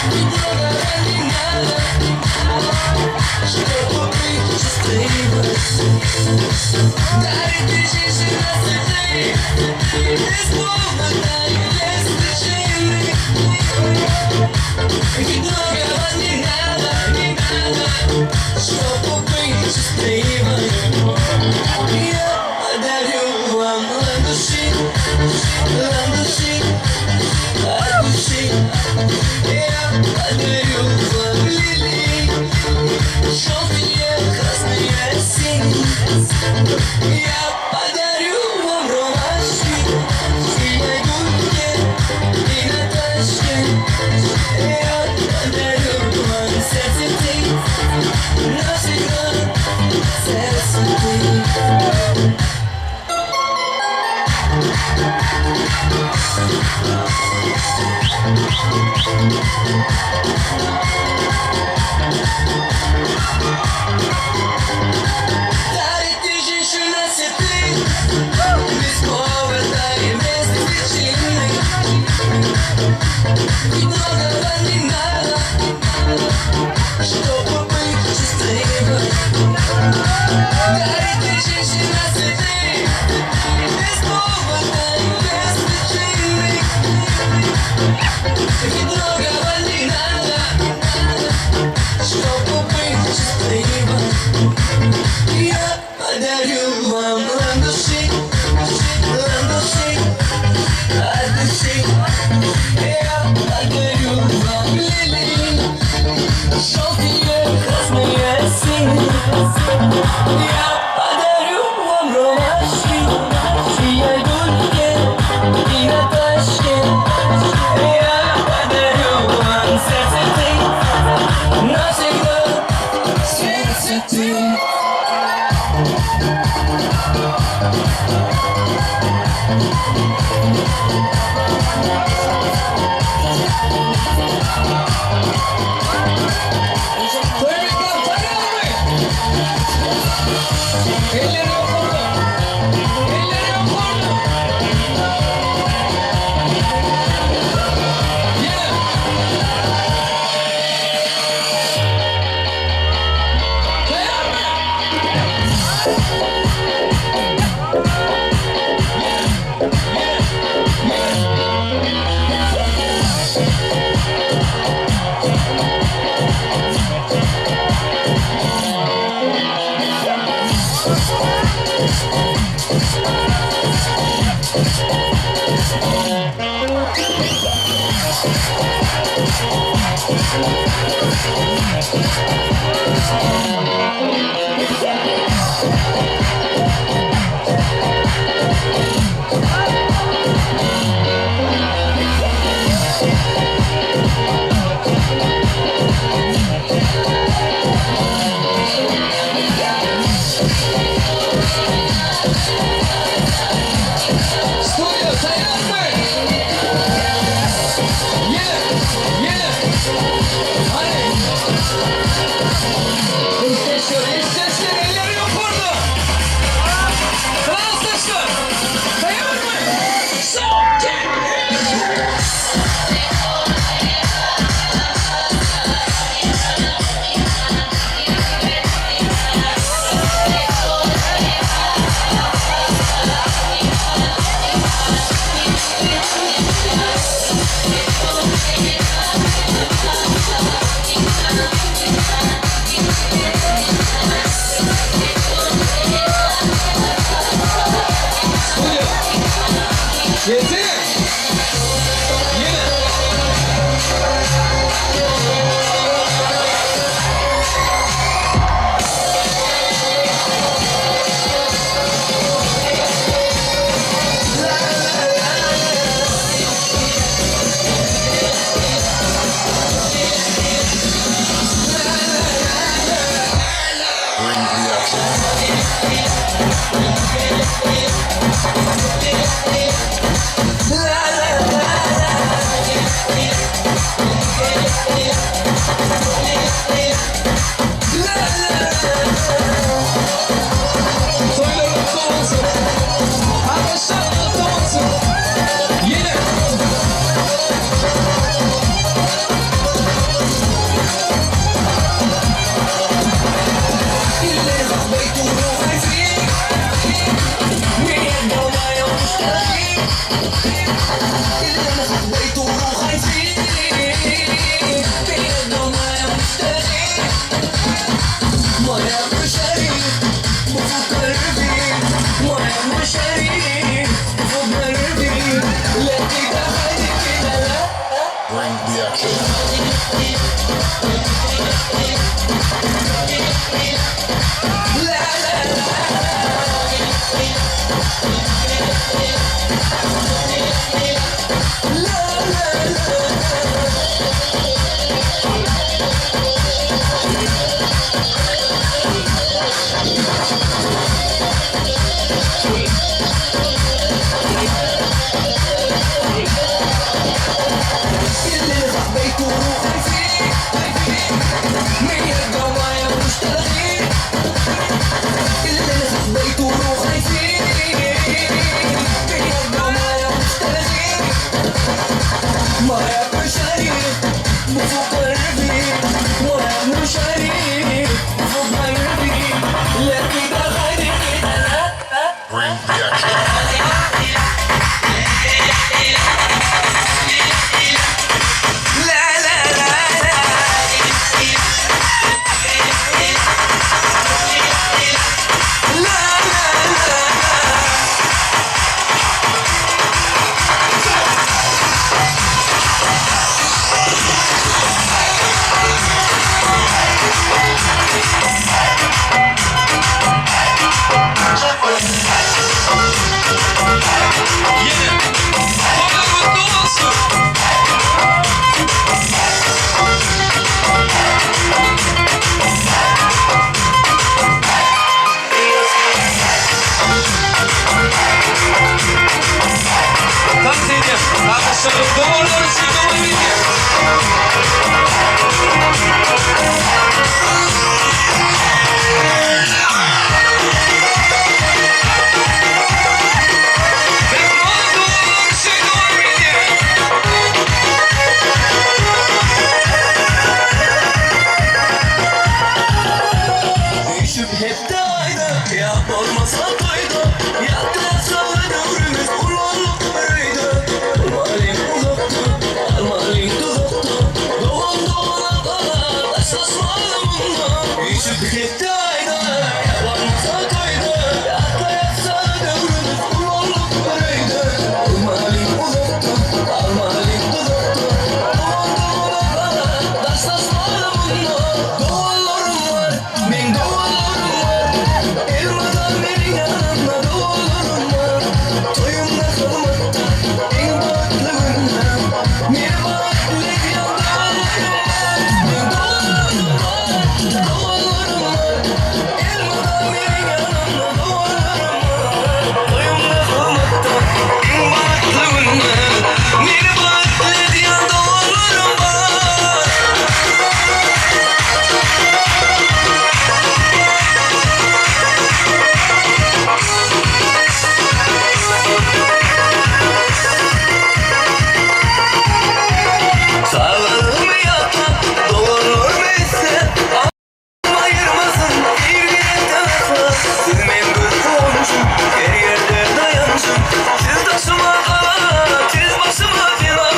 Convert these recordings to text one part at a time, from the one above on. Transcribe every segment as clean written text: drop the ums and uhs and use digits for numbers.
И многого не надо, чтобы быть счастливой. Дарит женщина цветы, без повода и без причины. И многого не надо, не надо, чтобы быть счастливой. Я подарю вам ландыши, ландыши от души. Я подарю вам лилии, желтые, красные, синие. Я подарю вам ромашки, и на губке, и на тачке. Я подарю вам все цветы, навсегда все цветы. Дарит мне женщина цветы, без повода и без причины. И многого не надо, чтобы быть счастливой. Дарит мне женщина цветы, без повода и без причины. И многого не надо, чтобы быть счастливой. Я подарю вам ландыши, ландыши от души. Я подарю вам лилии, желтые, красные, синие. Я подарю вам ромашки, и на губке, и на тачке. Я подарю вам все цветы, навсегда все цветы. Toý mekan taýýarmy? Elleri ýokarda. Elleri ýokarda. Ýene. Taýýarmy? Ýene. Ýene. Ýene. Studio taýýarmy? Ýene. Ýene. Hadi. Işdeşler, işdeşler, elleri ýokarda. Klasdaşlar. Taýýarmy? Son, iki, üç. Studio. Ýedi. Ýene. Bring the action. La la la. La la Toýlar gutly bolsun. Arkadaşlar gutly bolsun. Ýene. Bring the action. Ýene. Toýlar gutly bolsun! Tans edýän gardaşlarym, doganlar üçin dowam edýär. Mähriban doganlar üçin dowam edýär. Üýşüp hepde aýda ýa bolmasa toýda Ýatda salgy döwrümiz ulaldyk bir öýde Bolmalyň uzakda, galmalyň duzakda Dogan dogana galar, daşlaşmaly mundan Üýşüp hepde aýda ýa bolmasa toýda Ýatda salgy döwrümiz ulaldyk bir öýde Bolmalyň uzakda, galmalyň duzakda Dogan dogana galar, daşlaşmaly mundan Doganlarym bar, meň doganlarym bar Elmydam meniň ýanymda doganlarym bar Toýumda hyzmatda iň bagtly günlerim Meni bagtly edýän doganlarym bar Meň doganlarym bar, doganlarym bar Elmydam meniň ýanymda doganlarym bar Toýumda hyzmatda iň bagtly günlerim Meni bagtly edýän doganlarym bar. Çagalygymy ýatlap, doganlarymy isläp, Allam aýyrmasyn bir-birekden asla. Siz meň göz guwanjym, her ýerde daýanjym. Siz daşyma gala, siz başyma bela.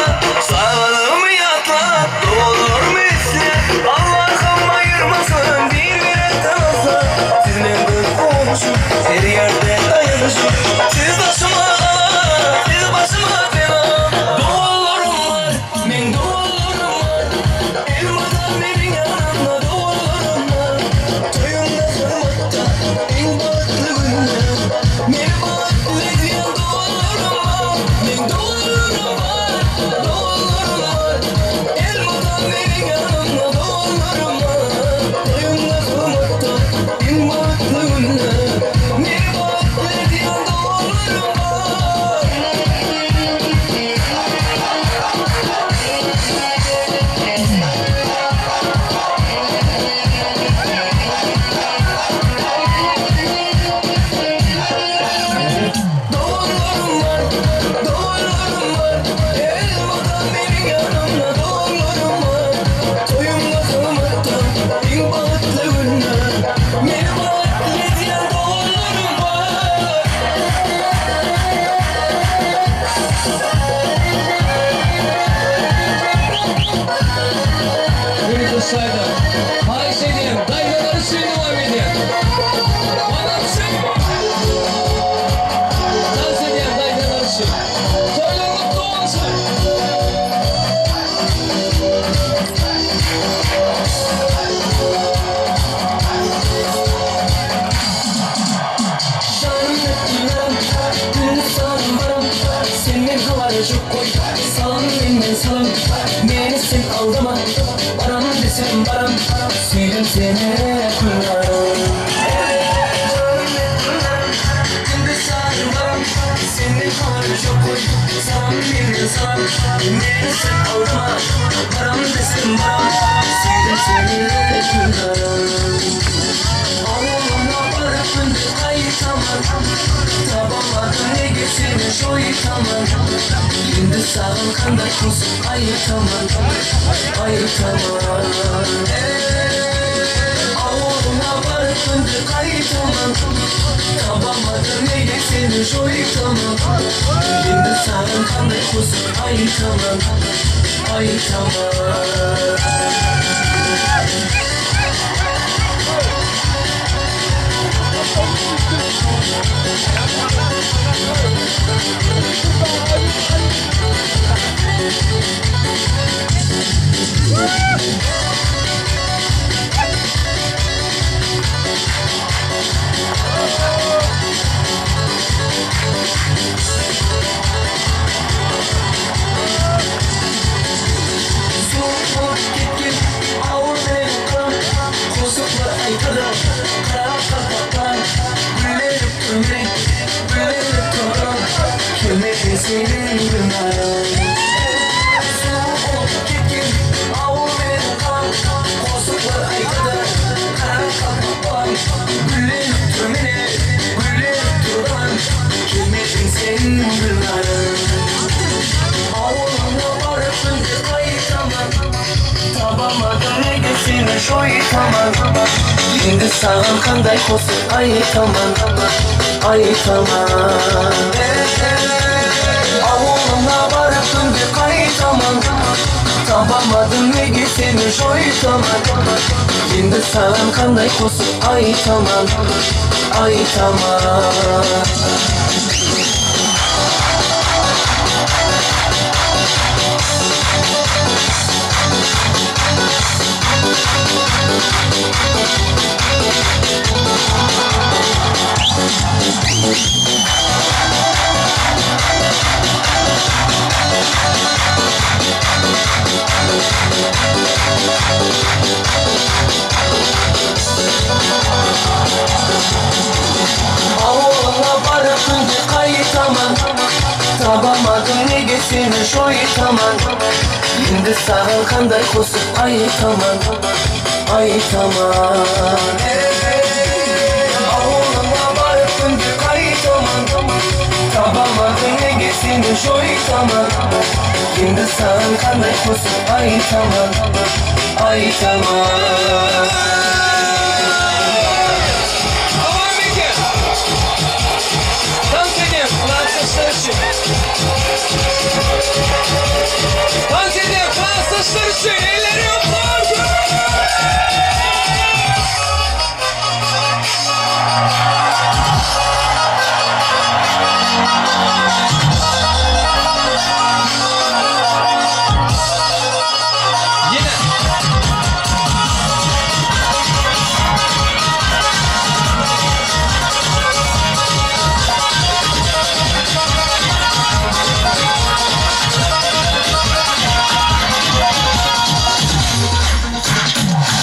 Çagalygymy ýatlap, doganlarymy isläp, Allahym aýyrmasyn bir-birekden asla. Siz meň göz guwanjym, her ýerde daýanjym. Siz daşyma gala, siz başyma bela. Doganlarym bar, meň doganlarym bar. Elmydam meniň ýanymda doganlarym bar. Toýumda hyzmatda iň bagtly günlerim. Meni bagtly edýän doganlarym bar. Meň doganlarym bar, doganlarym bar. Elmydam meniň ýanymda doganlarym bar. Toýumda hyzmatda iň bagtly günlerim. Meni bagtly. seni Gülnarym. Endi sagynam seni haly ýok meni san Meni sen aldama baram desem baram Söýdüm seni Gülnarym. Awulyma baryp indi gaýtaman Tapamadym nege seni joýtaman Endi sagyn kanday goşuk aýtaman Aýtaman Awulyma baryp indi gaýtaman Tapamadym nege seni joýtaman Endi sagyn kanday goşuk aýtaman Aýtaman. Suw bolup ketgen awul menen galam, Goşuklar aýtady Garagalpakdan. Güllenip dur meni, güllenip dur galam, Kelmedi seniň Gülnaryň. Suw bolup ketgen awul menen galam, Goşuklar aýtady Garagalpakdan. Güllenip dur meni, güllenip dur galam, Kelmediň sen Gülnaryň. Awulyňa baryp indi gaýtaman, Tapamadym nege seni joýtaman. Endi sagyn kanday goşuk aýtaman, Aýtaman. Awulyňa baryp indi gaýtaman, Tapamadym nege seni joýtaman. Endi sagyn kanday goşuk aýtaman, Aýtaman. Awulyňa baryp indi gaýtaman, Tapamadym nege seni joýtaman. Endi sagyn kanday goşuk aýtaman, Aýtaman. Awulyňa baryp indi gaýtaman, Tapamadym nege seni joýtaman. Endi sagyn kanday goşuk aýtaman, Aýtaman. Aman Bekir. Dans edin Fransızlar için. Dans edin Fransızlar için. Elleri yukarı. Yine.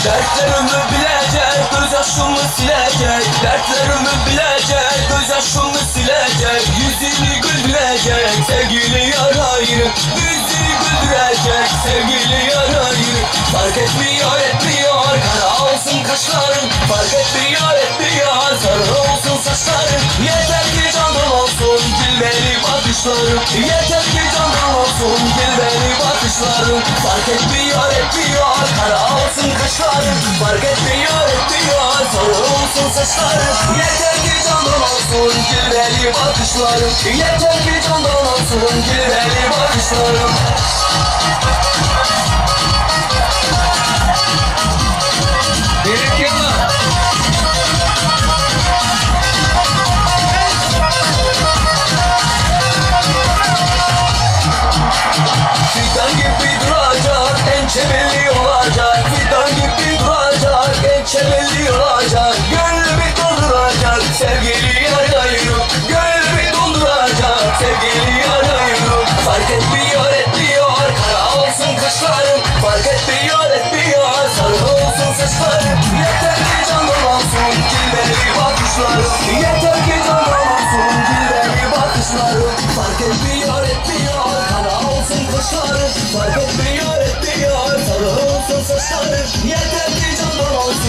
Dertlerimi bilecek, gözyaşımı silecek. Dertlerimi bilecek, gözyaşımı silecek. Yüzünü güldürecek, sevgili yarayım. Yüzünü güldürecek, sevgili yarayım. Fark etmiyor, etmiyor, kara olsun kaşların. Fark etmiyor, etmiyor, sarı olsun saçların. Yeter ki candan olsun cilveli bakışların. Yeter ki candan olsun cilveli bakışların. Fark etmiyor, etmiyor, kara olsun kaşların. Fark etmiyor, etmiyor, sarı olsun saçların. Yeter ki candan olsun cilveli bakışların. Yeter ki candan olsun cilveli bakışların. Berekella. Fidan gibi duracak, ençe belli olacak. Fidan gibi duracak, ençe belli olacak. Gönlümü dolduracak, sevgili yarayım. Gönlümü dolduracak, sevgili yarayım. Fark etmiyor, etmiyor, kara olsun kaşların.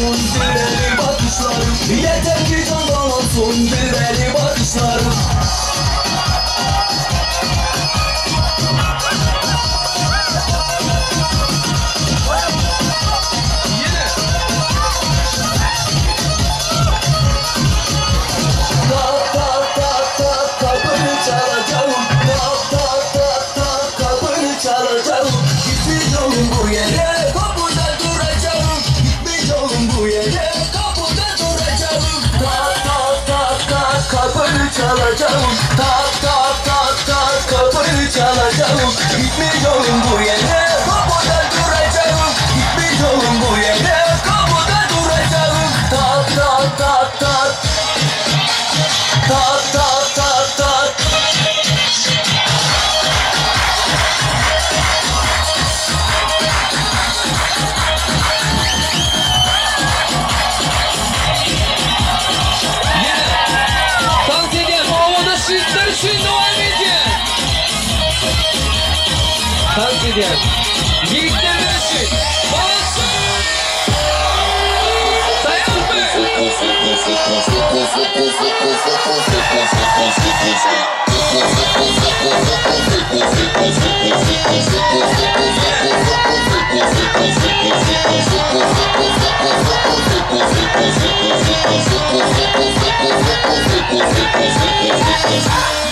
olsun Cilveli bakışların. Yeter ki candan olsun Cilveli bakışların. Tak tak tak tak kapını çalacağım. Tak tak tak tak kapını çalacağım. Gitmeyeceğim bu yere, kapıda duracağım. Gitmeyeceğim bu yere, kapıda duracağım. Tak tak tak tak kapını çalacağım. Tak tak tak tak kapını çalacağım. Gitmeyeceğim bu yere, kapıda duracağım. Gitmeyeceğim bu yere, kapıda duracağım. Tak tak tak tak. Tak tak tak tak. Ýene tans edýän owada şytlar üçin dowam edýär. Tans edýän ýigitlerimiz üçin Bolsun! Taýýarmy?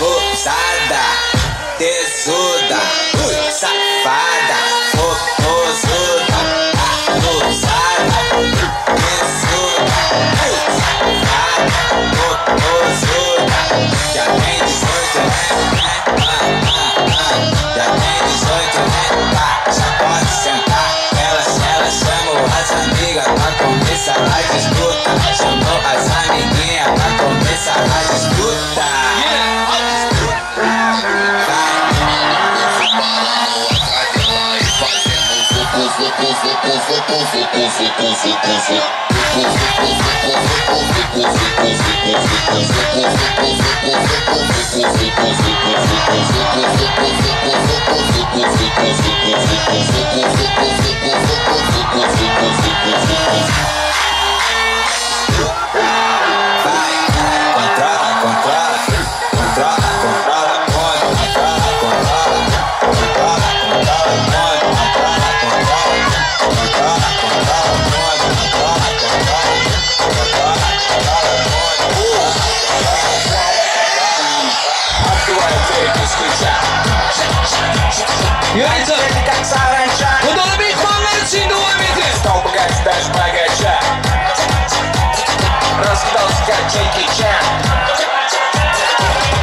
Abusada, tesuda, safada, fofozuda, abusada, tesuda, safada, fofozuda. Já tem 18, né? Ah, ah, ah. Já tem 18, né? Tá, já pode sentar. Ela, ela chamou as amigas pra começar a disputa. Chamou as amiguinhas pra começar a disputa. Vai. Vai, controla, controla, controla, controla, controla, controla, controla, controla, controla, controla, controla, controla, controla, controla, Ýörite Как саранча, Gudaly myhmanlar üçin dowam edýär. стал богаче, даже богача. Раскидался, как Джеки Чан.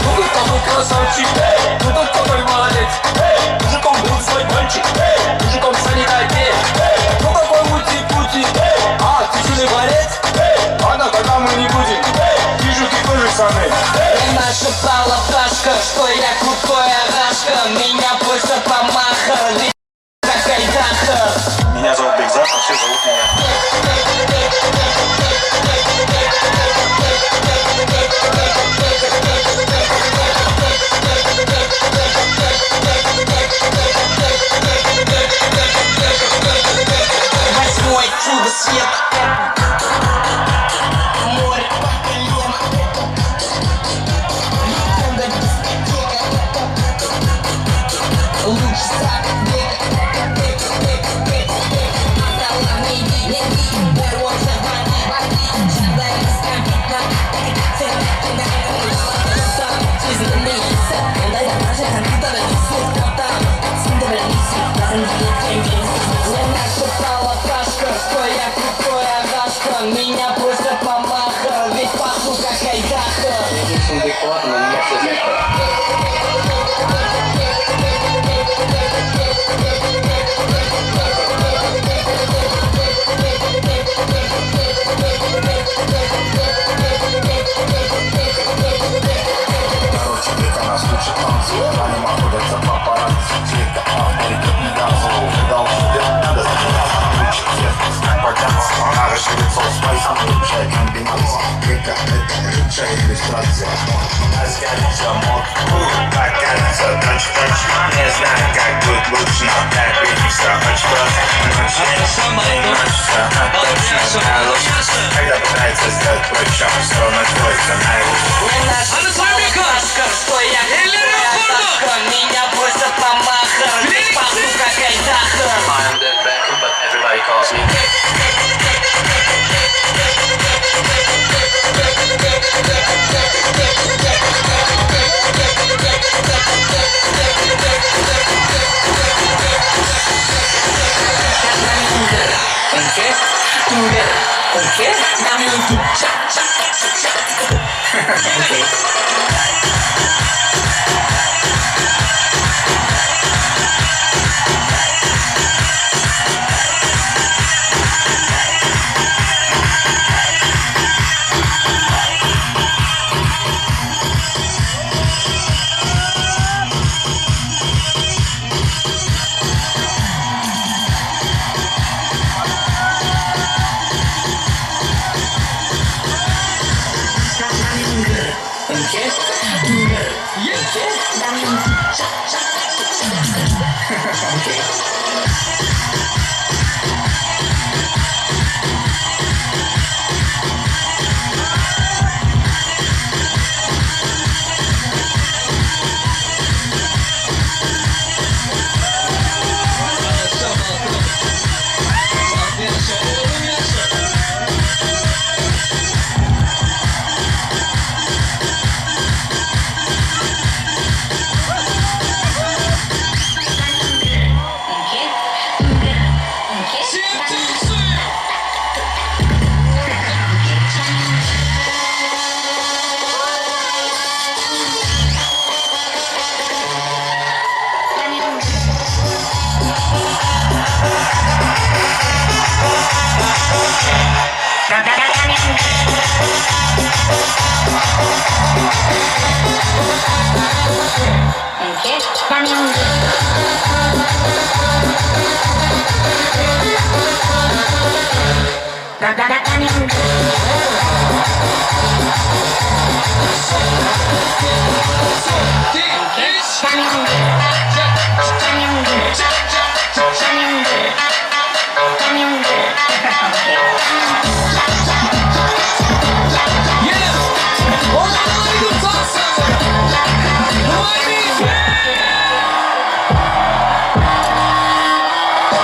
Ну ты какой красавчик, эй, ну ты какой молодец, эй, мужиком был свой мальчик, эй, мужиком санитарки, эй, ну какой мути-пути, эй, а, ты чудный борец, эй, ладно, тогда мы не будем, эй, вижу, ты тоже самый, эй. Нашептала пташка, что я крутой арашка. Меня больше помаха, как Айдаха. Меня зовут Бекзат, а все зовут меня. Восьмое чудо света. Море по колено. Легенда дискотека. Лучше Нашептала пташка, что я крутой арашка. Меня просто помаха, ведь пахну как Айдаха. Короче, это нас учит танцы, за ним охотятся папарацци. Цвета авторитет не газовал, видал, что делать надо, учит всех, как подняться. Наше лицо с спайсом, лучшая комбинация. Клика, это лучшая иллюстрация. Раскалится мог, покатиться точь точь. Не знаю, как будет лучше, но так ведь все очень просто. Ночь, Akşam ночь, oldu. точно, Akşam. Короче, все равно сделается наилучшее. Мне Hadi нашел Toymaker. Сашка, что я Elleri крутая yukarıda. Сашка. Меня бросят на махер, ведь пахну как Айдахо. I'm David Beckham, but everybody calls me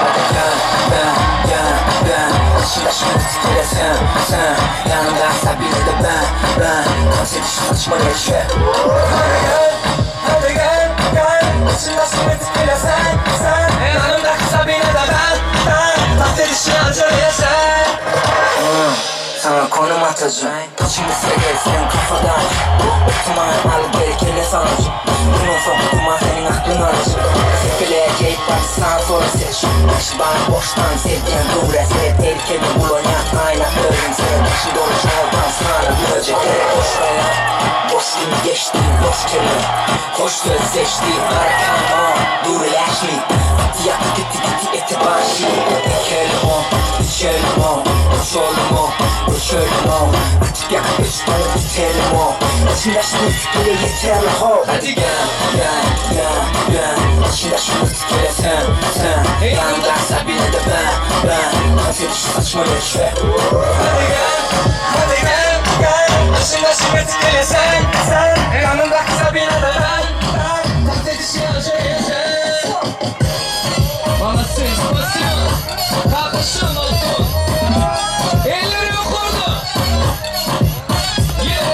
Hadi gel, ben, gel, ben İçimde şimdi titre sen, sen Yanımdaysa bile de ben, ben Dans edişi saçma geçe Hadi gel, hadi gel, gel İçimde şimdi titre sen, sen Yanımda kısa bile de ben, ben Dans edişi acele sen Sana konum atacağım Şimdi sıra sen kafadan Otuman al gel kelle sana Bunun son duman senin aklın alacak Sefileye bak sağ sola seç Başı bana boştan sevdiğin duvre Seyret tehlikeli bul oynat ayna ölüm Seyret başı dolu çoldan sana gülecek Boş ver ya Boş gün geçti boş kelime Hoş söz seçti Arakan dur yaşlı Yaktı gitti gitti eti başı Ekelim o içelim o Koşalım o göçelim o Atıp yakıp üstüne bitelim o İçinde şunu sikile yeter ho Hadi gel, Gel gel gel İçinde şunu sikile sen sen Yanımdaysa bile de ben ben Dans edişi saçma geçe hadi gel, hadi gel, gel İçimde şimdi titre sen, sen Yanımda kısa bile de ben, ben Dans edişi acele sen Молодцы, спасибо. Kalkışın olsun. Elleri yukarıda. Yeah.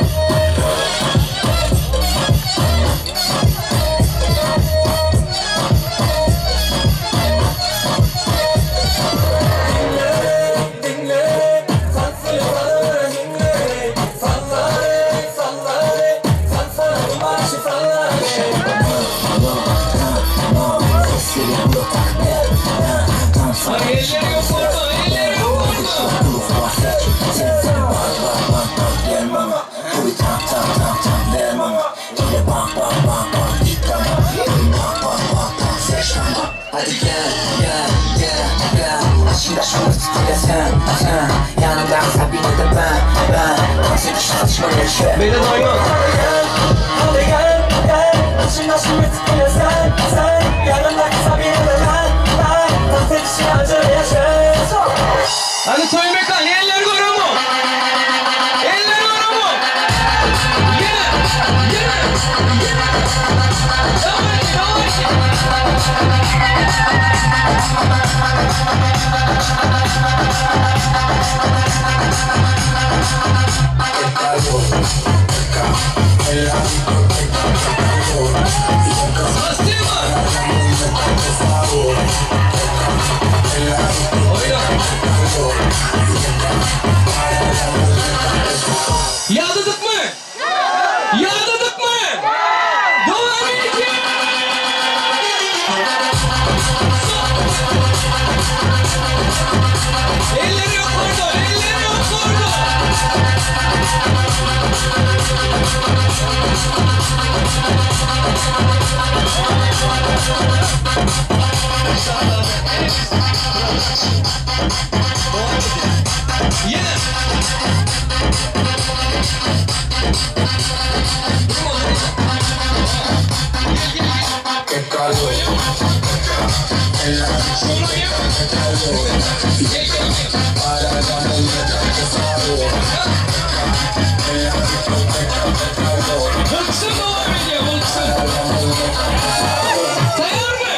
Dinle, sansıları dinle Salları, salları, sansana marşı salları Hadi elleri yukarıda, elleri yukarıda. Hadi gel gel gel gel İçimde şunu titre sen sen Yanımdaysa bile de ben ben Dans edişi saçma geçe Beni doyma. Hadi gel, gel İçimde şimdi titre sen, sen Yanımda kısa bir de ben, ben Dans edişi acele sen Hadi Toymekan, eller görüyor mu? Eller Bolçun dowam edýär, bolçun. Taýýarmy?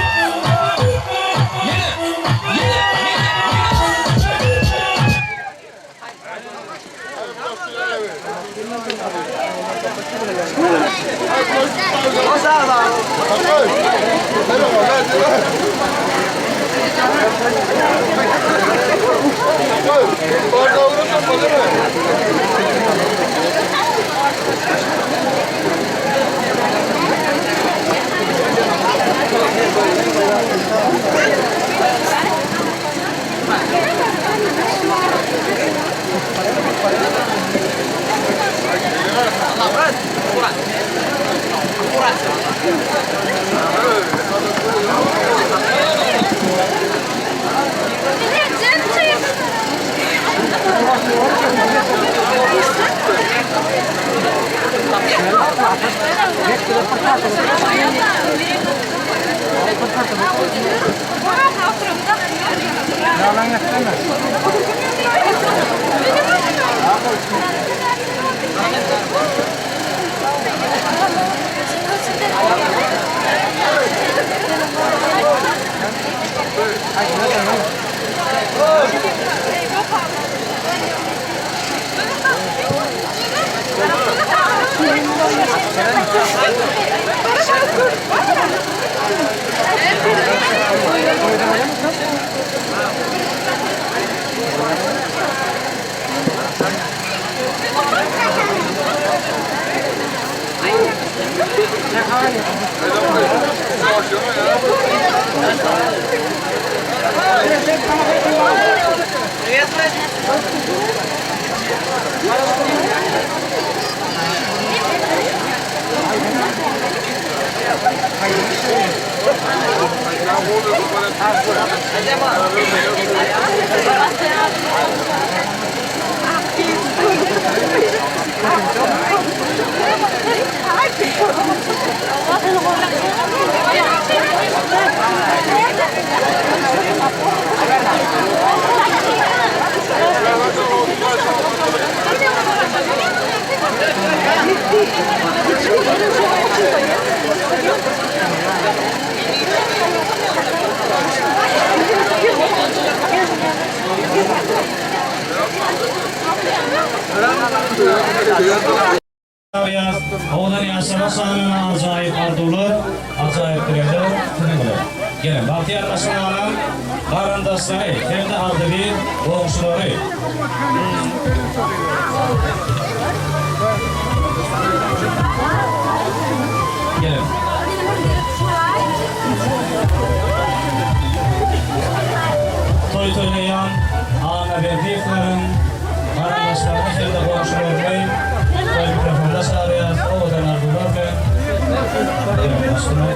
Elleri ýokarda. Ýene, ýene, ýene, ýene. Çagyrýas. Owadan ýaşlara şanyna ajaýyp arzuwlar, ajaýyp dilegler siziň bilen. Geliň, bagtyýar maşgalanyň garyndaşlary hem-de agzybir goňşulary. Geliň. Toý toýlaýan Annaberdiýewleriň garyndaşlaryny hem-de goňşularyny toý mikrofonda çagyrýarys. Owadan arzuwlar bilen. Geliň, başlamaly.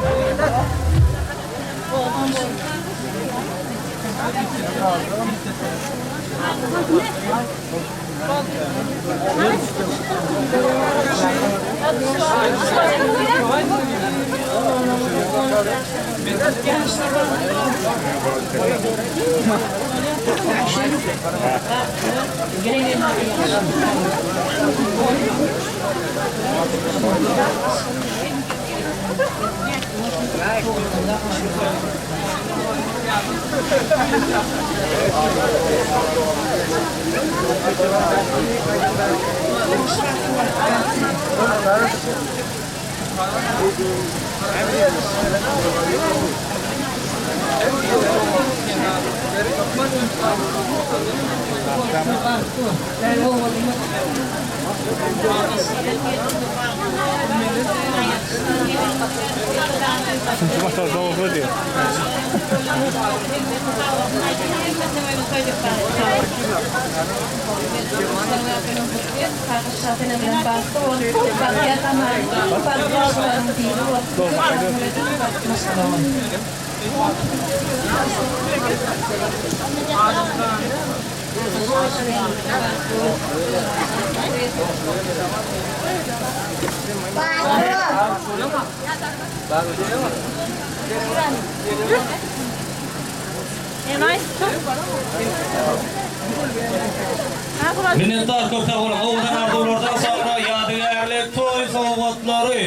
Minnetdar köp sag boluň. Owadan arzuwlardan soňra ýadygärlik toý sowgatlary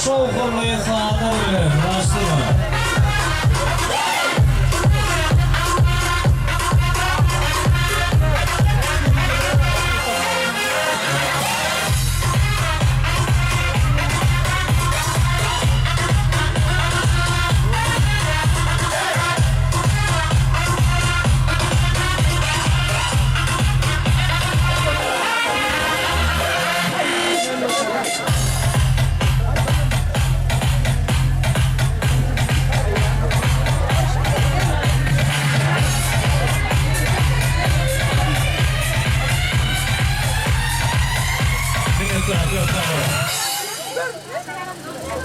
şowhunly sazlar bilen başlanar.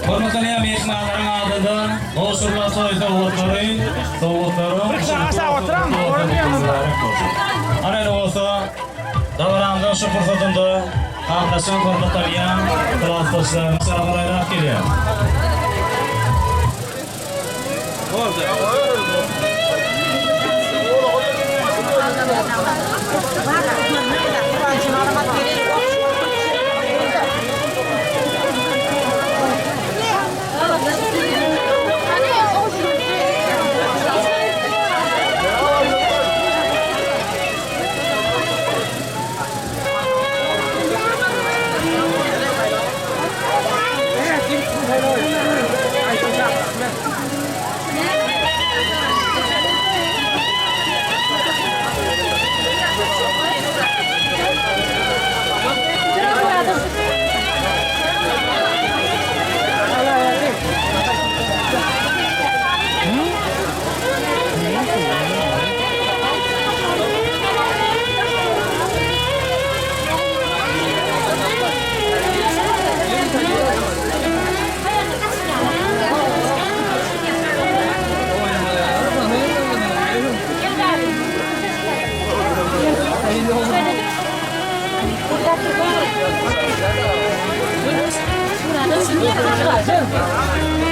Hormatlanýan myhmanlaryň adyndan gowşurylan toý sowgatlary, sowgatlaryň Ana indi bolsa dabaramyzyň şu pursatynda gatnaşan hormatlanýan klasdaşlarymyz golaýrak gelýär.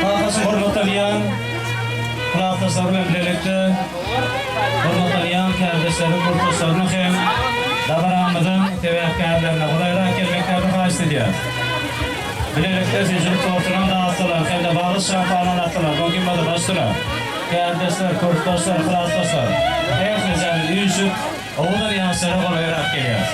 Kakasyny hormatlanýan klasdaşlary bilen bilelikde hormatlanýan kärdeşleriň gurpdaşlarynyň hem dabaramyzyň sebäpkärlerine golaýrak gelmeklerini haýyşt edýäris. Bilelikde süýjülik tortunyň datdylar hem-de bagyş şampanyny datdylar. Bu kim bolsa başdylar. Kärdeşler, kursdaşlar, klasdaşlar ählijämiz üýşüp, owadan ýaşlara golaýrak gelýäris.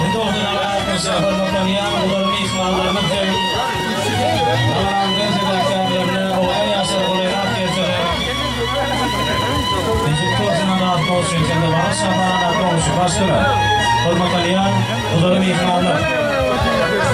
Indi ortada gatnaşýan hormatlanýan uly myhmanlarymyz hem dabaramyzyň sebäpkärlerine owadan ýaşlar golaýrak gelseler, Nejip tortunyň atly bolşy hem-de Bagyş şapanyň atly bolşy başlana. Hormatlanýan uly myhmanlar! Eziz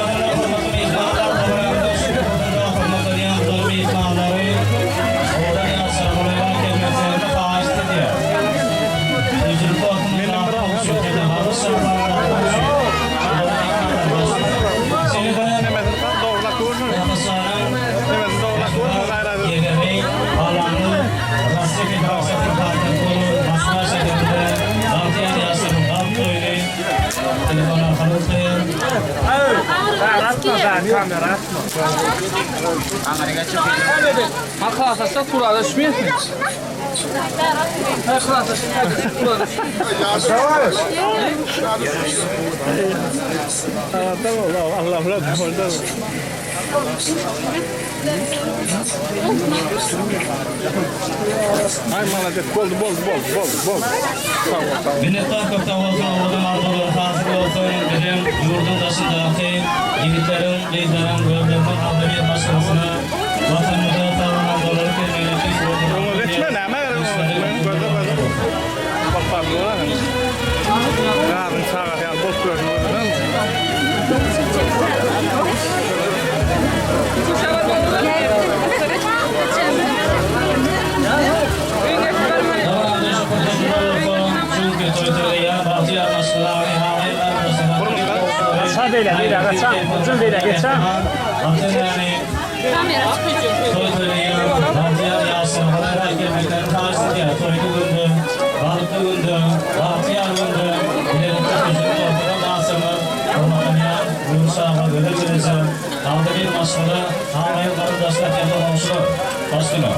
adamlar, hormatly myhmanlar, dabaramyzyň şu pursadynda hormatlanýan uly myhmanlary owadan ýaşlara golaýrak gelmeklerini haýyşt edýäris. Süýjülik tortunyň datly bolşy hem-de bagyş şarbatyň datly bolşy owadan myhmanlar başlady. Şeýle-de ABŞ-nyň Ýegeni Alanly Russiýa Federasiýasynyň paýtagty bolan Moskwa şäherinde bagtyýar ýaşlaryň galp toýuny telefon arkaly gutlaýar. Ay malades boldy boldy boldy boldy boldy. Sag bol sag bol. Minnetdar köp sag bolsun owadan arzuwlar hasyl bolsun biziň ýurduň daşyndaky ýigitleriň gyzlaryň özleriniň agzybir maşgalasyna Watanymyza sag-aman dolanyp gelmegini tüýs ýürekden Öňe arzuw geçme edýän näme gerek oňa işleri geçme gözle gözle. Bak bak Gazyň çagasy ýaly bolup ýörsün gözüne. Agzybir maşgala, agaýyn garyndaşlar hem-de goňşular, hoş günler.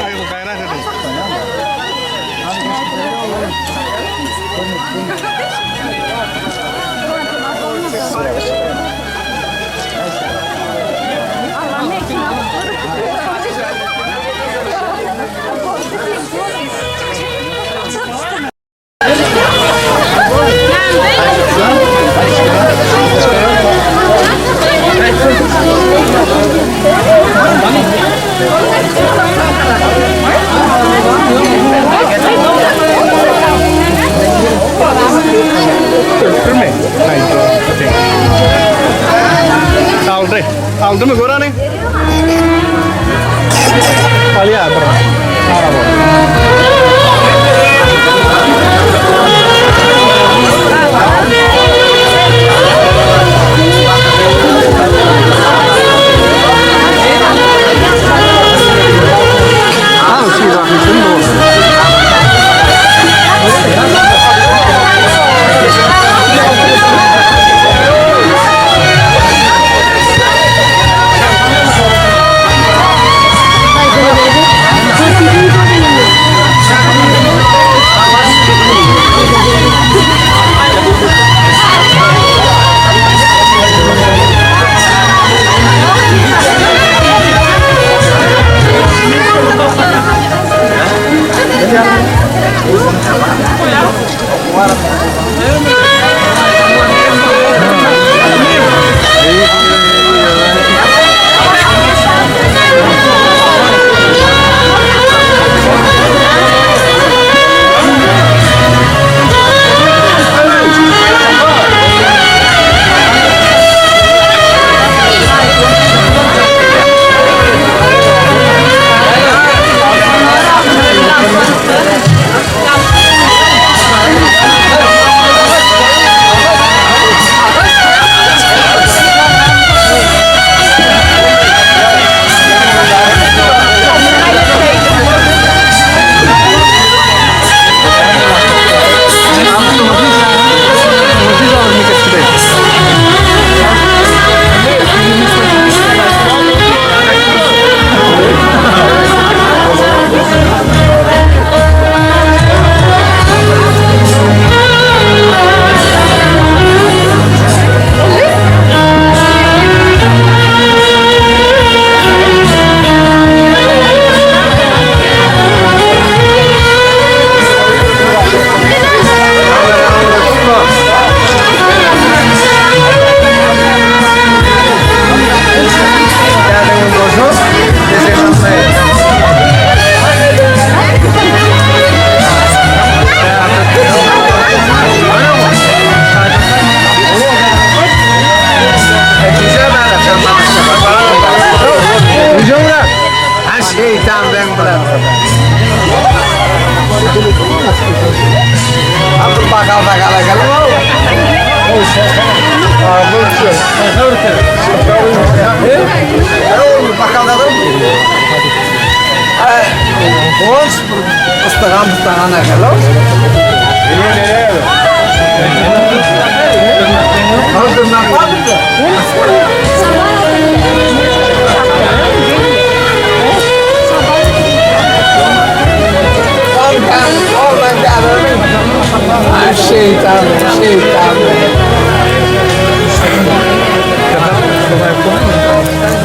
Aýryl gaýrat ediň. Öpdürme. Aldy. Aldymy gör hany. Alýar bir. Araba. Al siz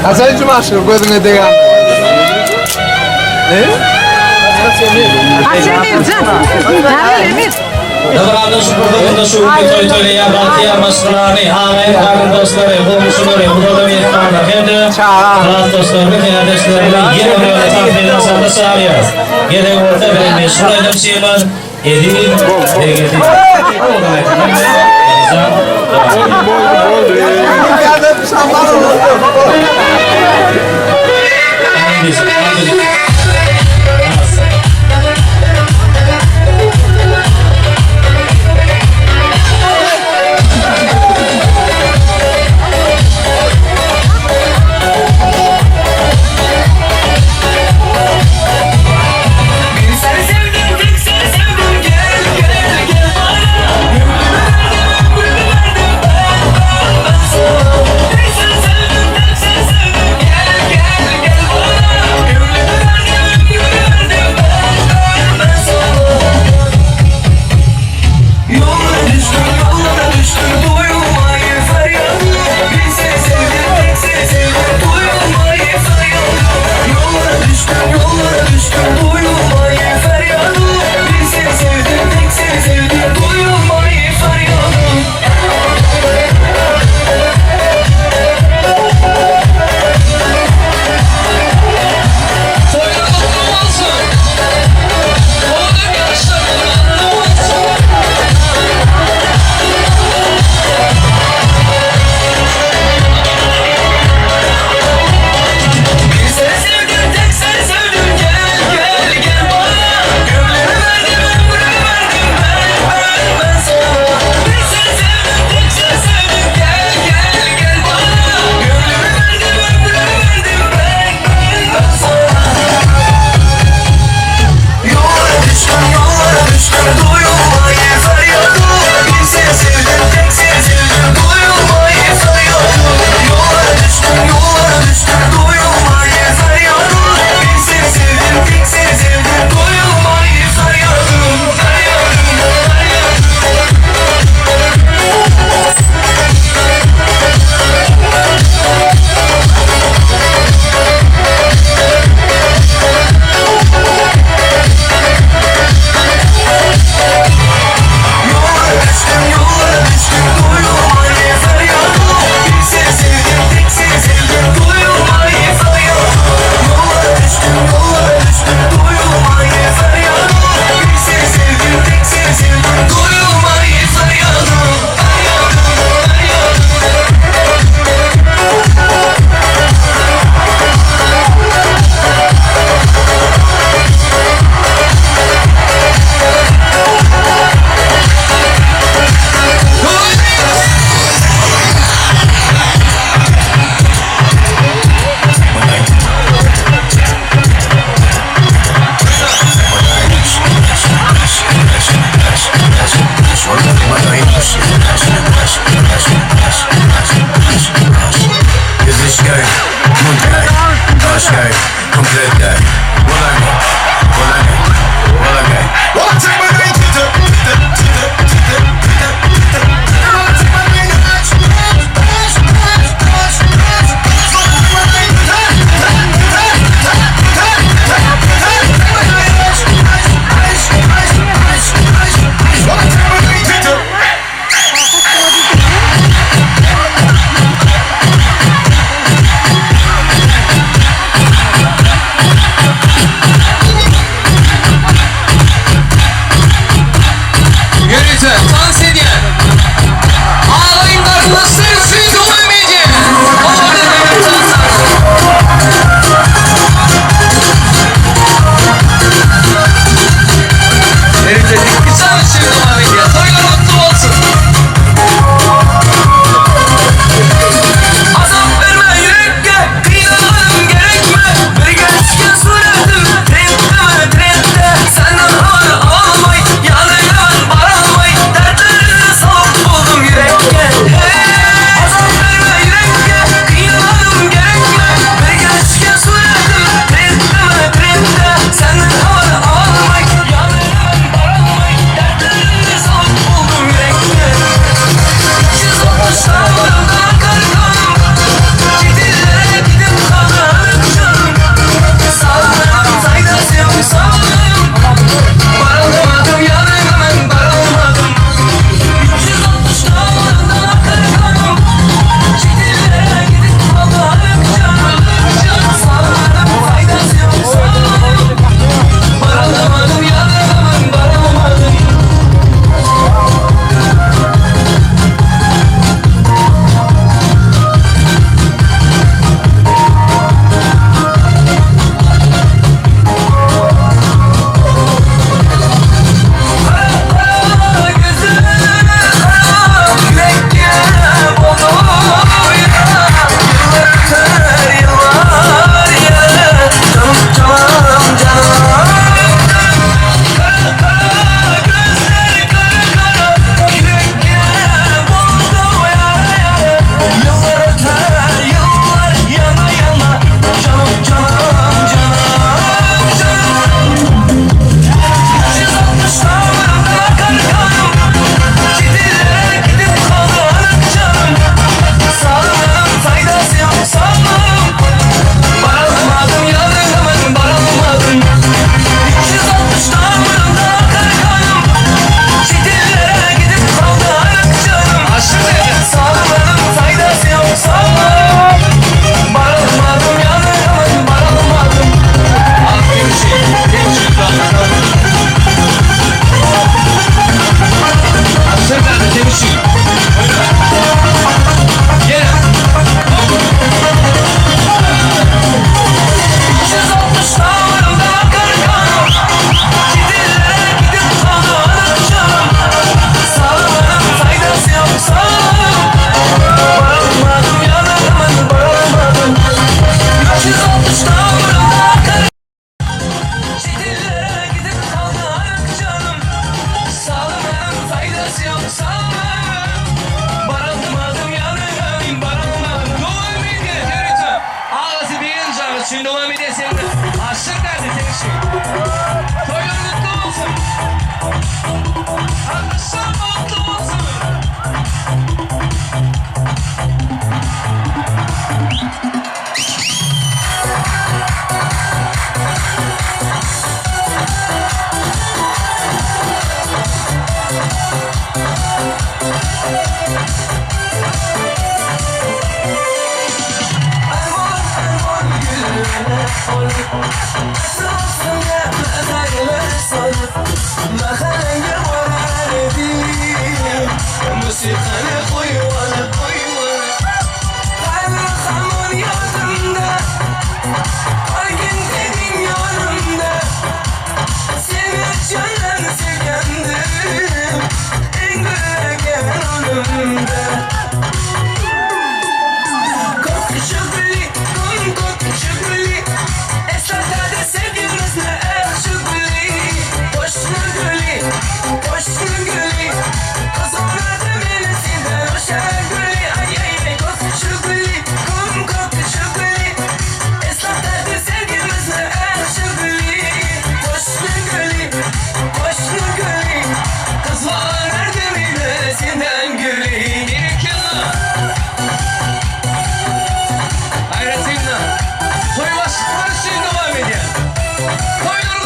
Hasan Cumaşyr gözüňe degen. Ne? Dabaranyň şu pursatynda şu günki toý toýlaýan bagtyýar maşgalany, agaýyn garyndaşlary, goňşulary, uzakdan myhmanlar hem-de klasdaşlaryny, kärdeşlerini ýene bir ýola tagzymdan şatlyk çagyrýarys. Gezegi bolsa biziň meşhur aýdymçymyz Eziz Begedi.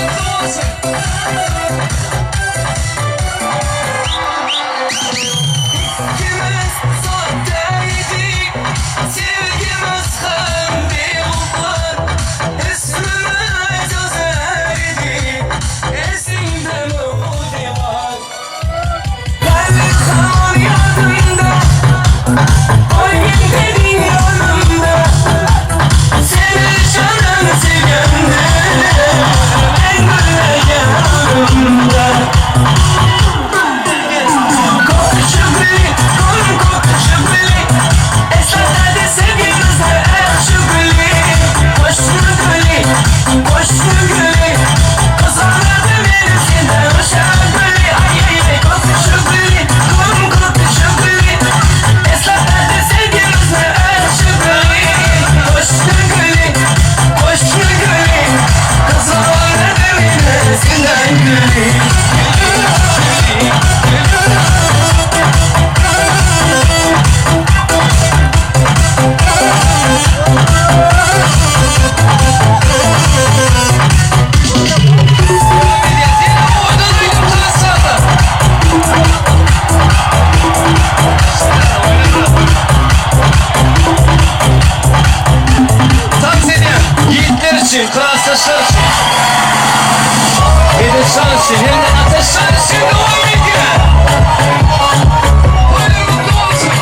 Mutlu olsun. İkimiz sahteydik, sevgimiz hem bir Ismimiz özel idi, esinde mi o divar? Kalkan yadımda, o gün dedin yanımda. Seni canım sevgimde, ben böyle yanımda. Tam seni yiğitler için, klaslaşlar için. Bir de şans için, hem de ateş şans için de oynayın. Hayırlı mutlu olsun.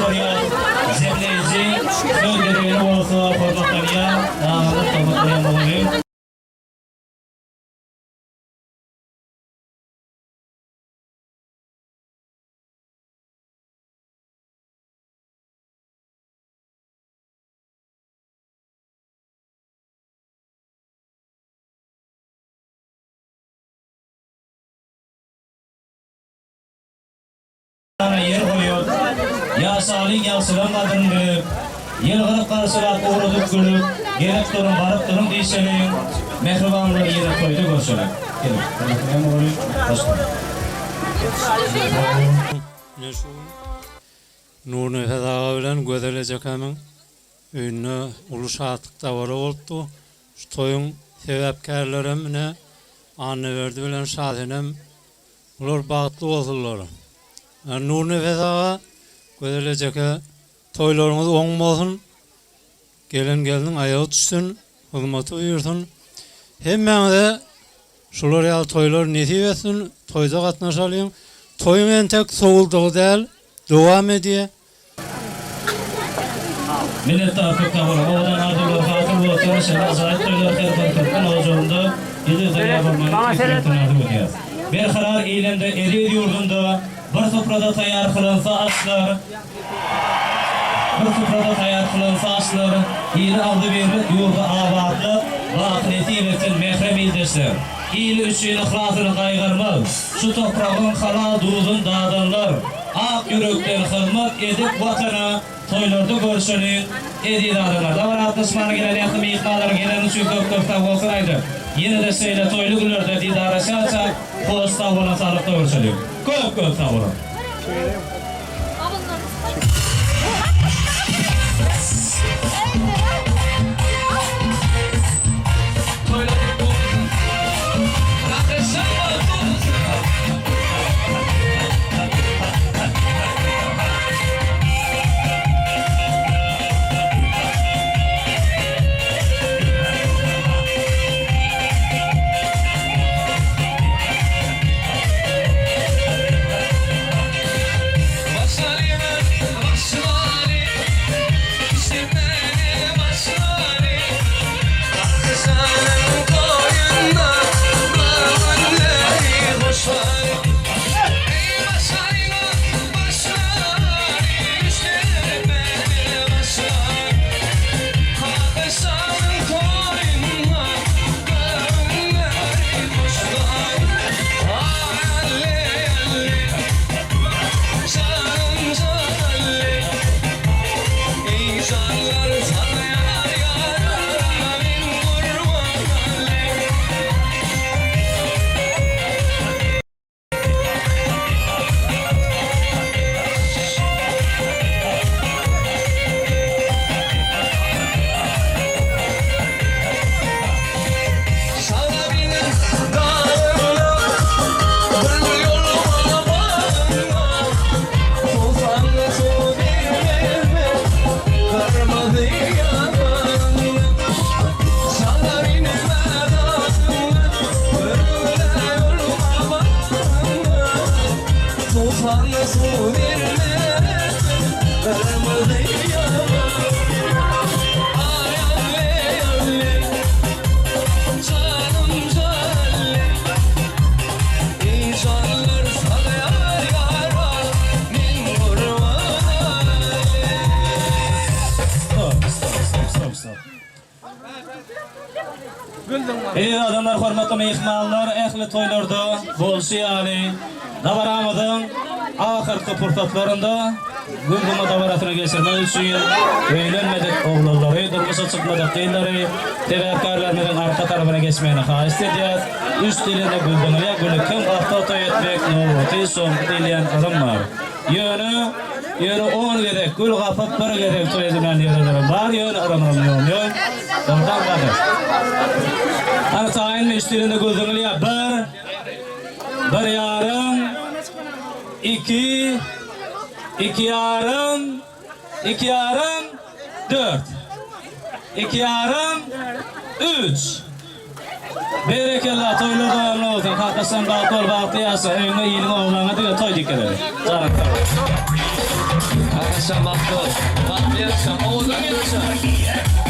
barýar. Jemleýji söz gezegini bolsa hormatlanýan agamyz hormatlanýan mugallym. Ýer goýup, ýaşalyň ýagşylaň gadryn bilip, Ýylgyryp garşylap ugradyp gülüp, Gelip duruň, baryp duruň diýşeliň, Mähribanlar ýene toýda görşeliň. Geliň, hormatly mugallym, hoş geldiňiz. Ine şu gün Nurnepes aga bilen Gözel ejekämiň öýünde uly şatlyk dabara bolupdy. Şu toýuň sebäpkärlerem ine Annaberdi bilen Şasenem Bular bagtly bolsunlar. Nurnepes aga, Gözel ejeke toýlaryňyz oň bolsun. Gelen gelniň aýagy düşsün, hyzmaty buýursyn. Hemmäňize şular ýaly toýlar nesip etsin, toýda gatnaşalyň. Toýuň entek sowuldygy däl, dowam edýär. Minnetdar köp sag boluň. Owadan arzuwlar hasyl bolsun. Şeýle ajaýyp toýlar her bir türkmen ojagynda ýygy-ýygydan ýazylmagyny tüýs ýürekden arzuw edýäris. Berkarar ilinde, eziz ýurdunda bir suprada taýýar kylynsa aşlar, bir suprada taýýar kylynsa aşlar, ili agzybirlik, ýurdy abatlyk, baky nesip etsin mährem ildeşler. Ili üçin yhlasyny gaýgyrmaz, şu topragyň halal duzun dadanlar. Ak ýürekden hyzmat edip Watana toýlarda görşeliň eziz adamlar. Dabara gatnaşmana gelen ähli myhmanlara geleni üçin köp köp sag bolsun aýdyp, ýene-de şeýle toýly günlerde didarlaşýançak hoş sag boluň saglykda görşeliň. Köp köp sag boluň. Eziz adamlar, hormatly myhmanlar, ähli toýlarda bolşy ýaly, dabaramyzyň ahyrky pursatlarynda Güldüma dabarasyny geçirmek üçin öýlenmedik oglanlary, durmuşa çykmadyk gyzlary sebäpkärlerimiziň arka tarapyna geçmegini haýyşt edýäs. Üç dilinde güldüňilýär, güli kim gapsa toý etmek nobaty soňky diýilýän yrym bar. Ýöne, ýöne on gezek gül gapyp bir gezek toý edilýän ýerlerem bar, ýöne yrym-yrym ýom ýok. Ondan gadyr. Hany taýynmy üç dilinde güldüňilýär, bir, bir ýarym, Iki, iki ýarym, iki ýarym, dört. Iki ýarym, üç. Berekella, toýlar dowamly bolsun. Kakasjan bagtly bol, bagtly ýaşa. Öýüňe, iliňe, oblaňa diňe toý dikeleli. Janyň sag bolsun. Agşam bagtly, bagtly ýaşaň, owadan ýaşaň.